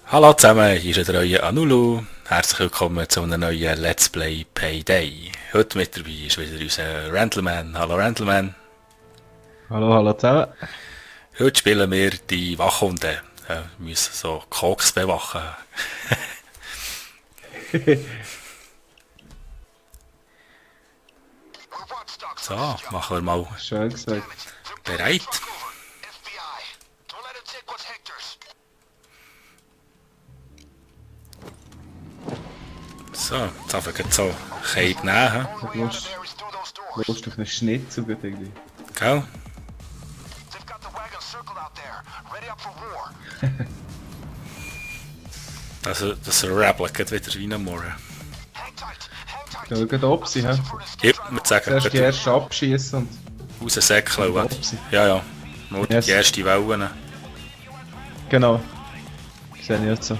Hallo zusammen, hier ist der neue Anulu. Herzlich willkommen zu einem neuen Let's Play Payday. Heute mit dabei ist wieder unser Rentleman. Hallo Rentleman. Hallo, hallo zusammen. Heute spielen wir die Wachhunde. Wir müssen so Koks bewachen. So, machen wir mal Schön gesagt. bereit. So, jetzt haben wir so Cape nehmen. Ich hab Lust auf einen Schnitzel gut irgendwie. Gell? Das Rebel geht wieder rein am Morgen. Schauen wir ob sie, hä? Ja, ich würde sagen, Zuerst die erste abschießen und raussäckeln. ob sie. Ja, ja. Nur Yes. die erste Welle nehmen. Genau. Sehe ich jetzt so.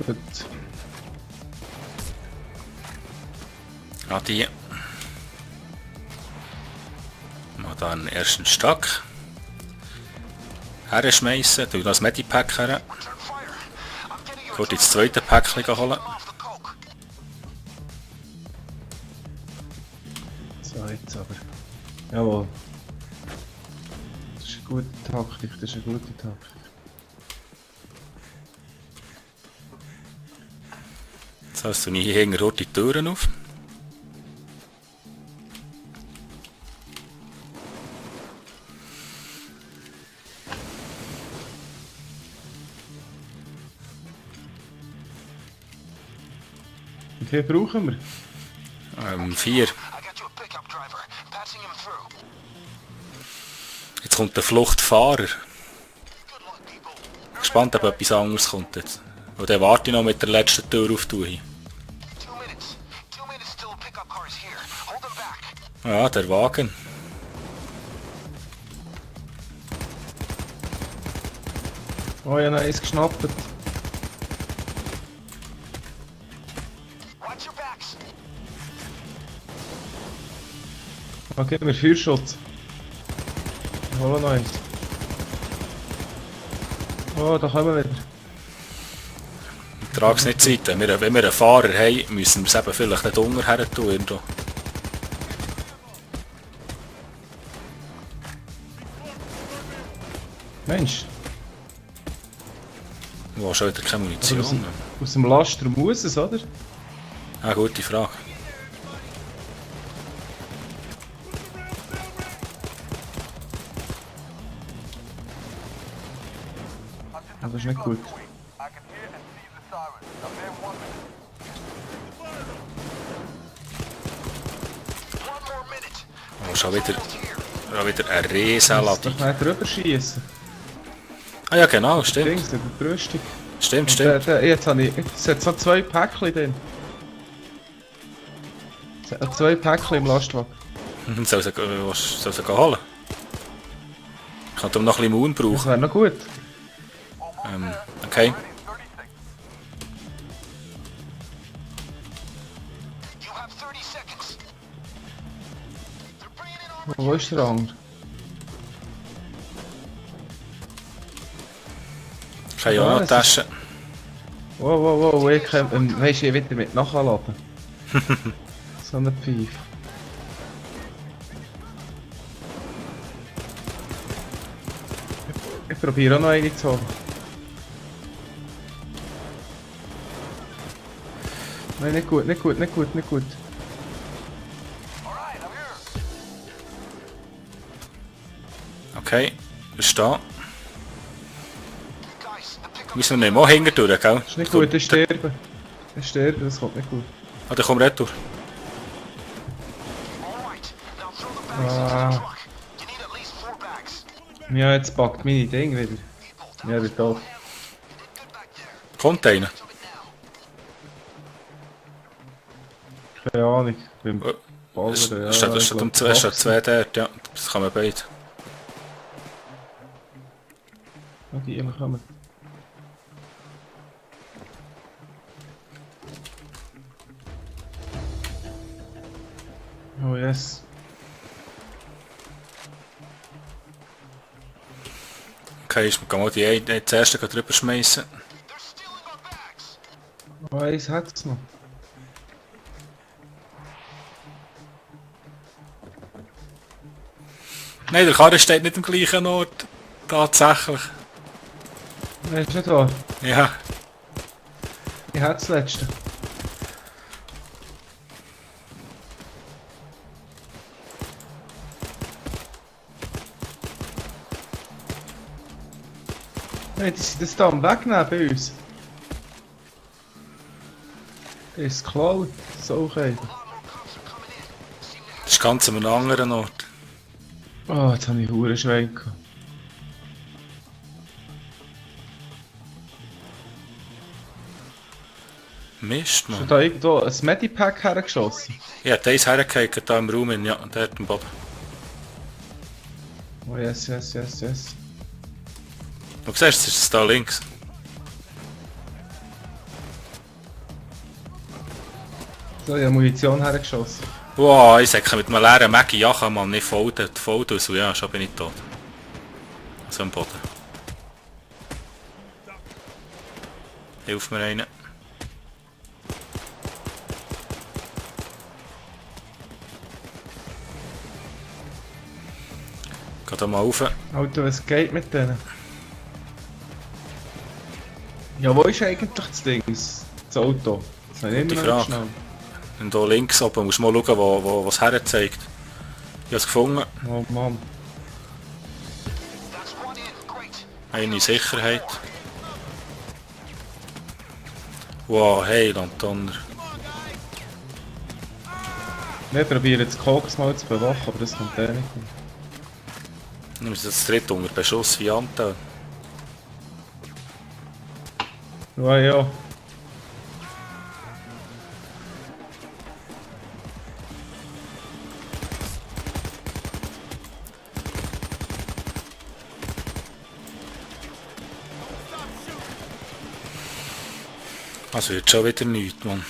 Gut. Ja, die. Mal da einen ersten Stock herschmeißen. Tu das Medipack her. Gut, ins zweite Päckchen holen. So, jetzt aber. Jawohl. Das ist eine gute Taktik, das ist eine gute Taktik. So, jetzt tue ich hier hinten dort die Türen auf. Wie viel brauchen wir? 4. Jetzt kommt der Fluchtfahrer. Gespannt, ob etwas anderes kommt jetzt. Und dann warte ich noch mit der letzten Tür auf die. Ja, der Wagen. Oh ja, nein, ist geschnappt. Okay, wir Feuerschutz. Wir holen noch eins. Oh, da kommen wir wieder. Trag's nicht Zeit. Wenn wir einen Fahrer haben, müssen wir es eben vielleicht nicht unten her tun. Irgendwo. Mensch, Wo schon wieder keine also Munition? aus dem Laster muss es, oder? Ah, gute Frage. Das ist nicht gut. Oh, schon wieder eine Riesenladung. Doch nicht drüber schießen. Ah ja, genau, stimmt. Dings, über die Brüstung. Stimmt, Und stimmt. jetzt habe ich. Es hat so zwei Päckchen drin. Es hat zwei Päckchen im Lastwagen. Soll sie holen? Ich könnte noch ein bisschen Moon Das brauchen. wäre noch gut. Okay. Wo ist der andere? Ich habe ja auch noch eine Tasche. Wow, ich kann. Weisst du, ich wieder mit nachladen. So eine Pfeife. Ich probiere auch noch eine zu holen. Nein, nicht gut, nicht gut, nicht gut, nicht gut. Okay, ist da. Müssen wir nicht mal hinten durch, gell? Das ist nicht gut, das sterben. Das sterben, das kommt nicht gut. Ah, dann komm retour. Ah. Ja, jetzt packt meine Ding wieder. Ja, ich bin tot. Kommt einer. Keine Ahnung. Beim Oh, Ballern, Es steht um zwei, zwei dort, ja. Das kann man beide. Ja, die kommen. Oh yes. Okay, ich kann mal die eine zuerst drüber schmeißen. Oh, eins hat's noch. Nein, der Karre steht nicht am gleichen Ort. Tatsächlich. Nein, ist nicht wahr. Ja. Ich hatte das letzte. Nein, die sind das da am Wegnehmen bei uns. Das ist geklaut. So okay. Das ist ganz an einem anderen Ort. Oh, jetzt habe ich hure Schwein gehabt. Mist, Hast du Mann. da irgendwo ein Medipack hergeschossen? Ich habe eins hergehalten, da im Raum, ja, dort am Boden. Oh yes, yes, yes, yes. Du siehst, es ist da links. So, ich habe Munition hergeschossen. Wow, ich sage mit einem leeren Maggi, ja, kann man nicht voll aus, ja, schon bin ich tot. So am Boden. Hilf mir rein. Geh da mal rauf. Alter, was geht mit denen? Ja, wo ist eigentlich das Ding? Das Auto? Das habe ich Gute immer noch nicht Frage. schnell. Und hier links oben musst du mal schauen, wo es herzeigt. Ich habe es gefunden. Oh Mann. Eine Sicherheit. Wow, hey, Donner. Wir probieren jetzt Koks mal zu bewachen, aber das kommt eh nicht. Wir müssen das dritte unter Beschuss wie Anteil. Ja, ja. Also wird schon wieder nichts, Mann.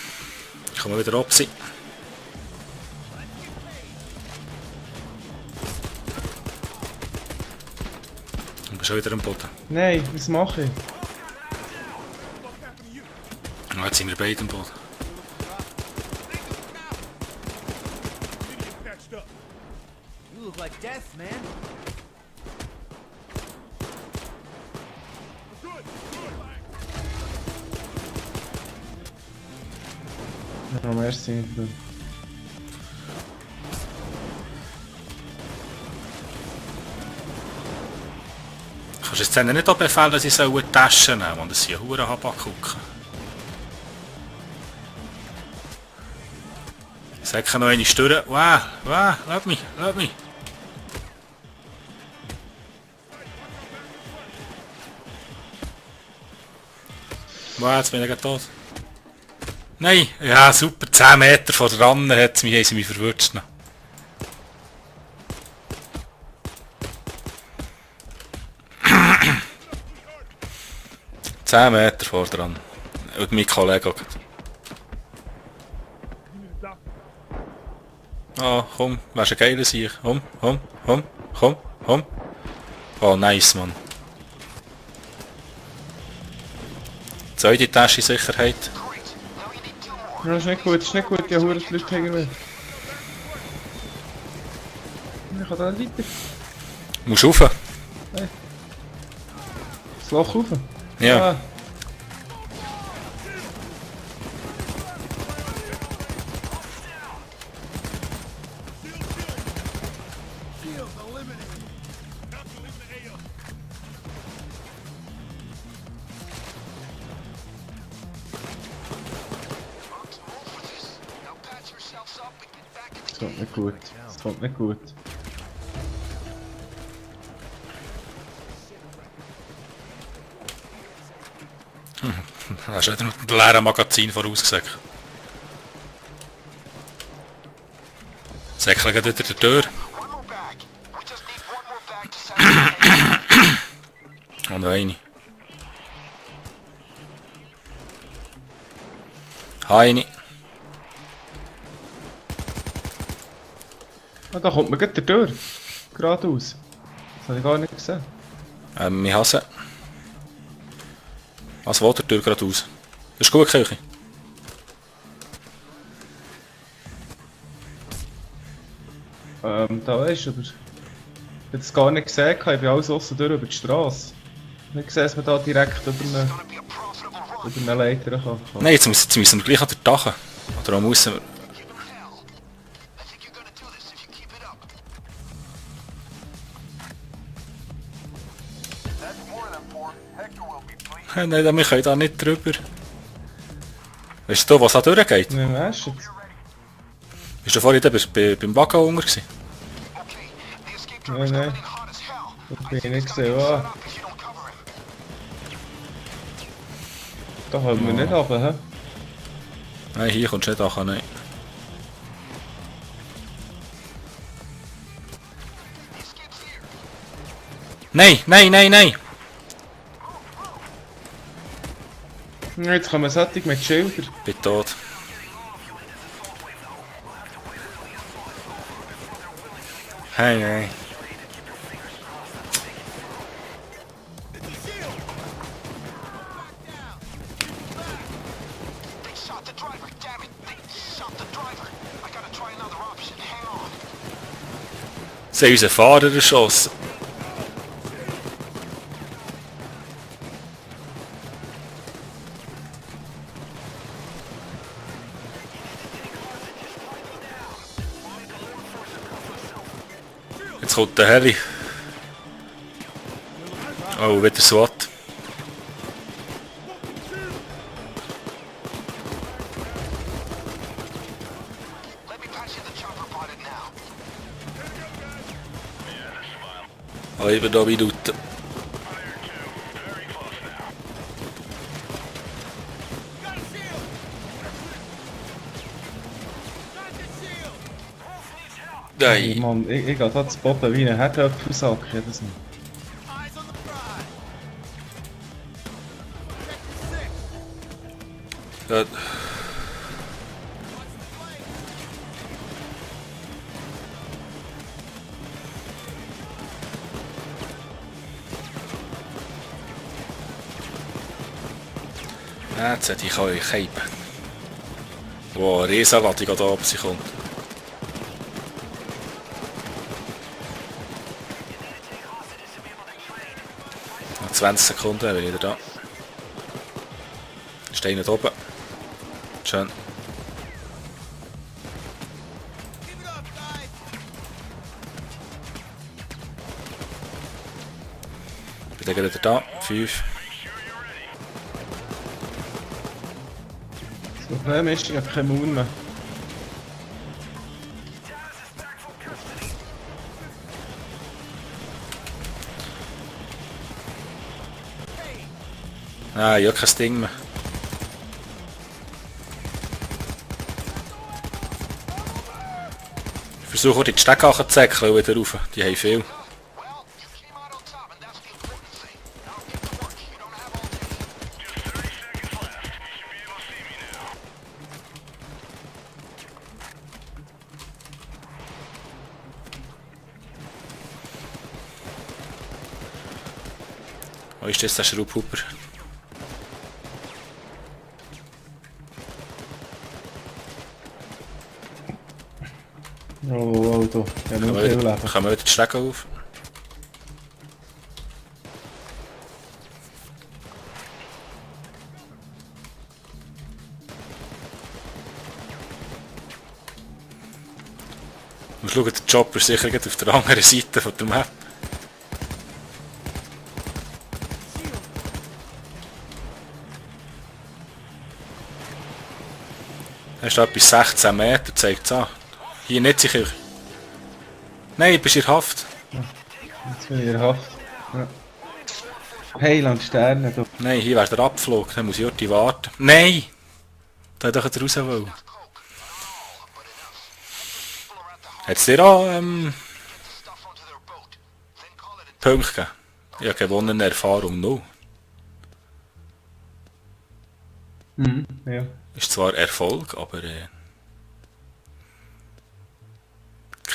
Ich kann mal wieder abziehen. Ich bin schon wieder am Boden. Nein, was mache ich? Und jetzt sind wir beide am Boden. You look like death, man. Ja, merci. Kannst du jetzt denen nicht auch befehlen, dass sie sollen Taschen nehmen und dass sie einen Huren Habak gucken? Sag noch eine Störe. Wow, lass mich. Wow, jetzt bin ich gerade tot. Nein, ja super, 10 Meter vor dran haben sie mich verwirrt. 10 Meter vor dran. Und mein Kollege auch. Ah, komm, wärst ein geiler Sieg. Komm. Oh, nice, Mann. Zweite Tasche Sicherheit. Ja, ist nicht gut, die Huren Leute hinter mir. Ich kann da nicht weiter. Musst rauf. Das Loch rauf. Ja. Ah. Das kommt nicht gut. Das kommt nicht gut. Hast du wieder mit dem leeren Magazin vorausgesagt. Säckle geht wieder der Tür. Und eine. Eine. Ah, da kommt man gleich durch. Geradeaus. Das habe ich gar nicht gesehen. Ich hasse. Was will der Tür geradeaus? Das ist gut, Kirche. Da weisst du, aber... Ich hab es gar nicht gesehen, ich bin alles aussen durch über die Straße. Nicht gesehen, dass man da direkt über eine Leiter kann. Nein, jetzt müssen wir gleich an der Dach. Oder muss wir... Nein, wir können da nicht drüber. Weißt du, was da durchgeht? Wie weißt du jetzt? Bist du vorhin beim Waggon unter gewesen? Nein. Das bin ich nicht gesehen. Ah. Da kommen wir nicht runter, hä? Nein, hier kommst du nicht an, nein. Nein! Jetzt kommen Sättig mit Schildern. Bin tot. Hey, nein. Sie haben unseren Fahrer erschossen. Jetzt kommt der Heli. Oh, wieder SWAT. Über da Minuten. Hey, Nein. Mann, ich gehe da zu Boden wie ein Herdöpfelsack. Jedes Mal. Eyes on the prize. Check the six. Ja. Jetzt hätte ich euch heiben. Wow, eine Riesenladung da oben sie kommt. Noch 20 Sekunden, bin ich wieder da. Stein nicht oben. Schön. Keep it up, guys. Bin dann wieder da. 5. Das Problem ist, ich habe keine Mauer mehr. Nein, ja kein Ding mehr. Ich versuche die Stecke zu zäckeln wieder rauf. Die haben viel. Wo ist das, der Schraubhuber? Oh, da. Ich habe nur viel Leben. Können wir wieder die Strecke auf? Wir schauen, der Chopper ist sicher auf der anderen Seite von der Map. Er ist etwa 16 Meter, zeigt es an. Hier nicht sicher. Nein, du bist in Haft. Jetzt bin ich in der Haft. Ja. Heiland Sterne, da. Nein, hier wäre der Abflug, dann muss ich dort warten. Nein! Da hätte ich doch raus wollen. Hat es dir auch Punkte gegeben? Ich habe gewonnene Erfahrung 0. Ja. Ist zwar Erfolg, aber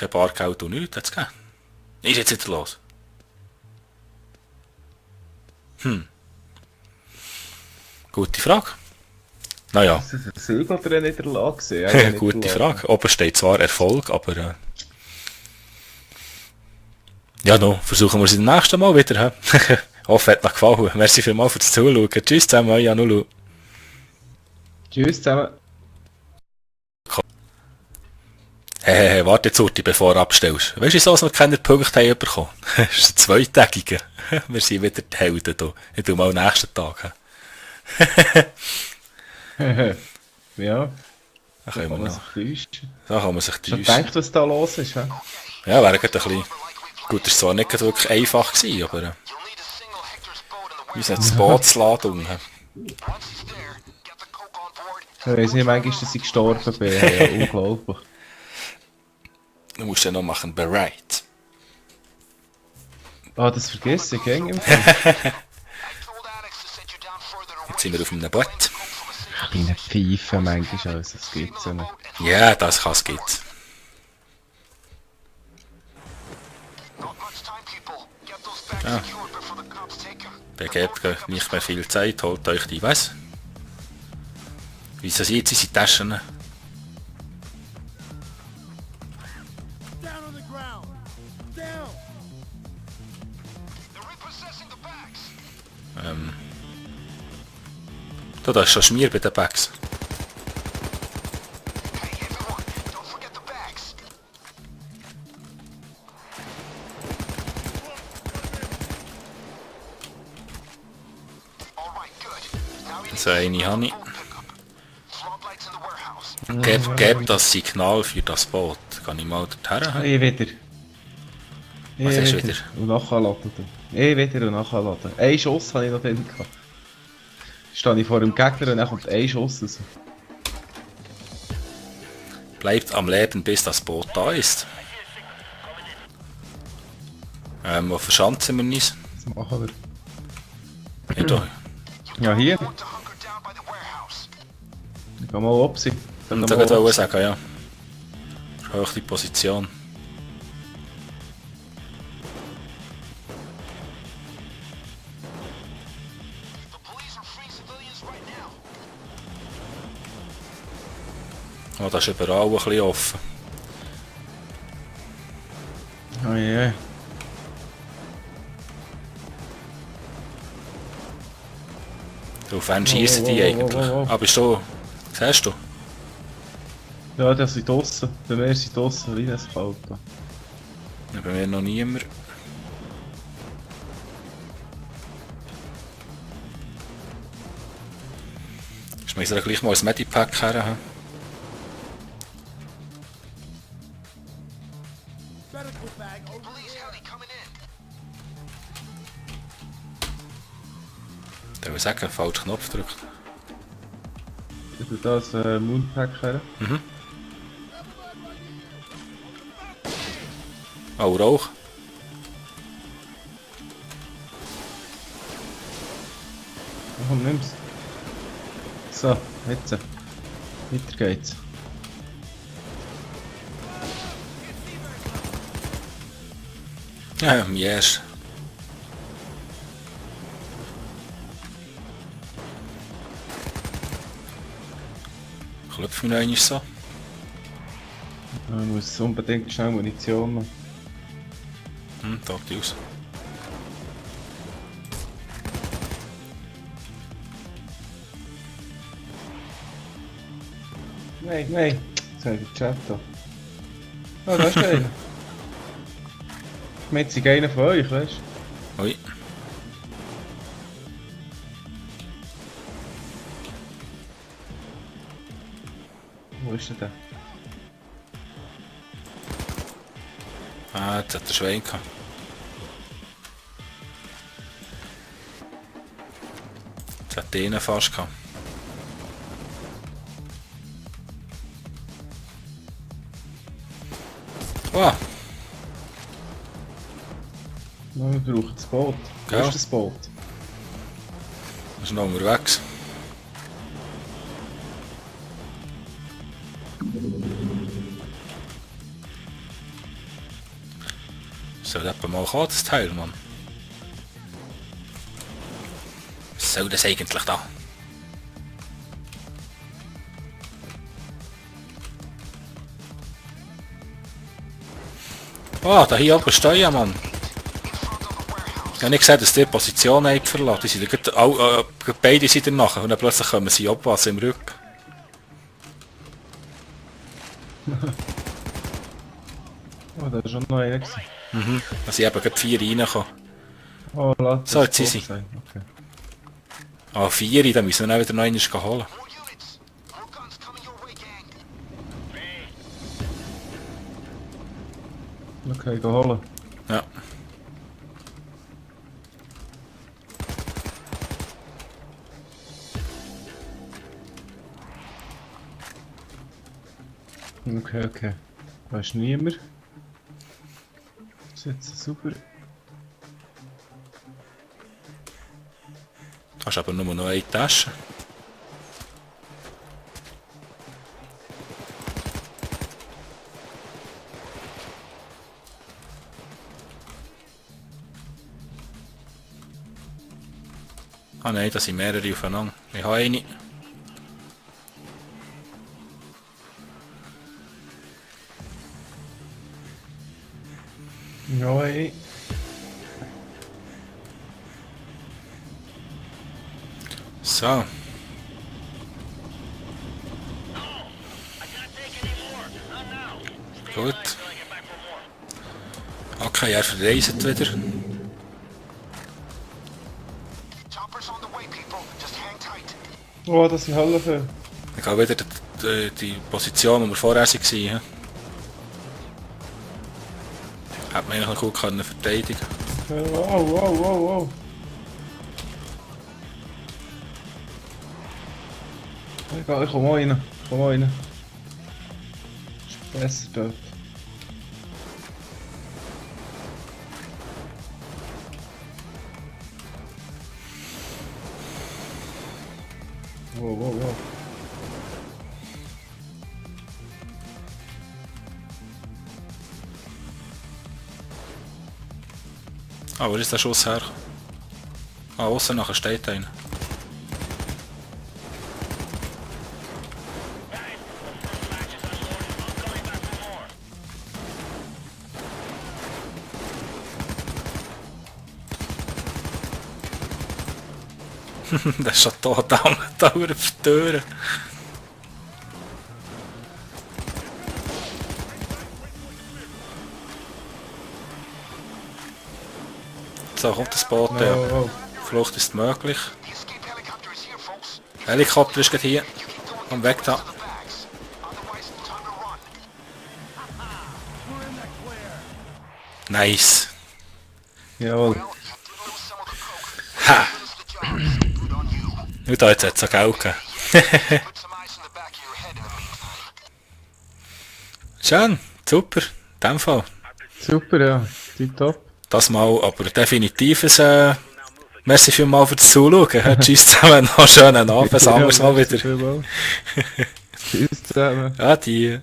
kein Bargeld und nichts hat's gegeben. Ist jetzt wieder los? Gute Frage. Naja, Ist das ein Sieg oder nicht in der Lage gewesen? Ja, nicht gute in der Lage. Frage. Oben steht zwar Erfolg, aber... ja, no, versuchen wir es beim nächsten Mal wieder. He? Hoffe, hat noch gefallen. Merci vielmals fürs Zuschauen. Tschüss zusammen, euer Anulu. Tschüss zusammen. Hey, warte jetzt, Urti, bevor du abstellst. Weißt du, wieso wir keine Punkte haben bekommen? Das ist ein zweitägiger. Wir sind wieder die Helden hier. Ich tue mal nächsten Tag. Ja, Da kann können wir man noch. sich täuschen. Da kann man sich Schon täuschen. gedacht, was da los ist, hä? Ja, wäre gerade ein bisschen... Gut, das war zwar nicht wirklich einfach gewesen, aber... wir müssen jetzt das Boot zu laden. Ich weiss nicht, manchmal, dass ich gestorben bin. Ja, unglaublich. Du musst ja noch machen, bereit. Ah, das vergesse ich, gell? Im Fall. Jetzt sind wir auf einem Boot. Kleine Pfeife manchmal, also das gibt's ja nicht. Ja, das kann es geben. Ja. Begebt nicht mehr viel Zeit, holt euch die, was? Wieso sieht sie die Taschen? Down on the ground. Down. Da ist schon Schmier bei den Bags. So eine habe ich. Geb das Signal für das Boot. Kann ich mal dorthin? Ich wieder. Was hast du wieder? Und nachladen. Ich wieder und nachladen. Ein Schuss habe ich noch drin gehabt. Stehe ich vor dem Gegner und dann kommt ein Schuss raus. Bleibt am Leben, bis das Boot da ist. Wo verschanzen wir uns? Das machen wir. Nicht da. Ja, hier. Ich geh mal ab sie. Und da wollte ich sagen, ja. Hoch die Position. Oh, das ist überall ein bisschen offen. Oh je. Auf wen schießen die eigentlich? Ah, bist du... Siehst du? Ja, das sind draussen. Bei mir sind draussen wie ein Auto. Ja, bei mir noch niemand. Schmeiß dir gleich mal ein Medipack her. Medical bag over Da will ich sagen, falschen Knopf drückt. Ich tue das Moonpack her. Oh, Rauch. Komm, nimm's. So, jetzt. Weiter geht's. Ja, yes. Klopf mich noch einmal so. Ich muss unbedingt schnell Munition machen. Da die aus. Nein, nein. Jetzt habe ich den Chat da. Oh, da ist einer. Mit sich einer von euch, weißt du? Ui. Wo ist der? Ah, jetzt hat er Schwein gehabt. Jetzt hat den fast gehabt. Wow. Wir brauchen das Boot. Wo Ja. ist das Boot? Das ist noch unterwegs. Soll etwa mal kommen, das Teil, Mann? Was soll das eigentlich da? Oh, da hier oben stehen, Mann. Ich habe nicht gesehen, dass die Position verlassen. Die sind gerade beide Seiten nachher und dann plötzlich kommen sie abpassen im Rücken. Oh, da ist schon noch einer gewesen. Da sind eben gerade 4 reingekommen. Oh, lass So, das jetzt sind tot sie. sein. Okay. Ah, 4, dann müssen wir dann wieder noch einen holen. Okay, geh holen. Ja. Okay, okay. Da ist niemand. Das ist jetzt super. Du hast aber nur noch eine Tasche. Ah nein, das sind mehrere aufeinander. Ich habe eine. Ja, ey. So. Gut. Okay, er verreist wieder. Oh, das sind Hölle für. Ich gehe wieder die Position, wo wir vorher waren. Hätte man eigentlich noch gut können verteidigen. Okay, wow, wow, wow, wow. Ich komm mal rein. Komm mal rein. Ist besser dort. Wow, wow, wow. Ah, wo ist der Schuss her? Ah, außen nachher steht einer. Der ist schon tot, da auf die Tür. So, kommt das Boot, ja. Wow, wow. Flucht ist möglich. Helikopter ist gerade hier. Komm weg da. Nice. Jawohl. Ha! Und da jetzt hat es auch Geld gegeben. Schön, super, in dem Fall. Super, ja. Tipptopp. Das mal aber definitiv ein merci vielmals fürs Zuschauen. Tschüss zusammen, noch einen schönen Abend, sagen wir es mal wieder. Tschüss zusammen. Adi.